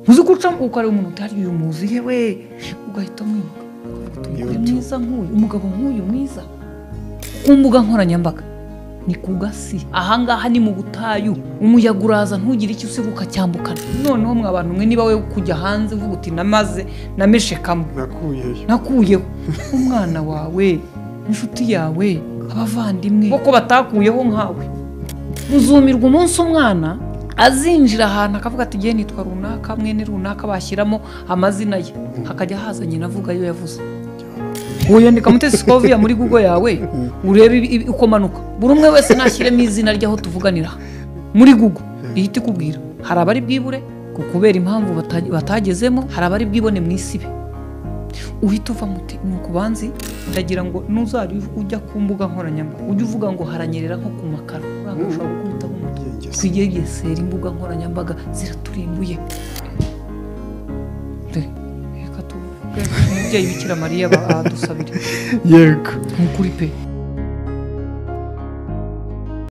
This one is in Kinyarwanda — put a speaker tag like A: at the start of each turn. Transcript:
A: Uzi guca ukareba umuntu utari uyu muzi yewe, ugahita mwibuka ukavuga uti mwiza nk'uyu, umugabo nk'uyu mwiza. Ku mbuga nkoranyambaga ni ku gasi, ahangaha ni mu butayu, umuyaga uraza ntugire icyo usiga ukacyambukana. Noneho mwa bantu mwe, niba we kujya hanze uvuga uti namaze nameshe kamwe nakuyeho umwana wawe, inshuti yawe, abavandimwe koko batakuyeho nkawe, muzumirwa umunsi umwana azinjira ahantu akavuga ati ngiye nitwa runaka mwene runaka, bashyiramo amazina ye hakajya haza nyina avuga ayo yavuze. Wiyandika Mutesi Scovia muri Google yawe urebe uko manuka, buri umwe wese nashyiremo izina ry'aho tuvuganira muri Google ihita ikubwira. Hari abari bwibure kubera impamvu batagezemo, hari abari bwibone mu isibe, uhita uva muti nuko banzi. Ndagira ngo nuzajya ujya ku mbuga nkoranyambaga ujye uvuga ngo haranyerera nko ku makaro, uranga ushobora gukubita umutwe. Twigegesera imbuga nkoranyambaga ziraturimbuye. Reka tuvuge umubyeyi Bikira Mariya badusabire.
B: Yego
A: nukuri pe.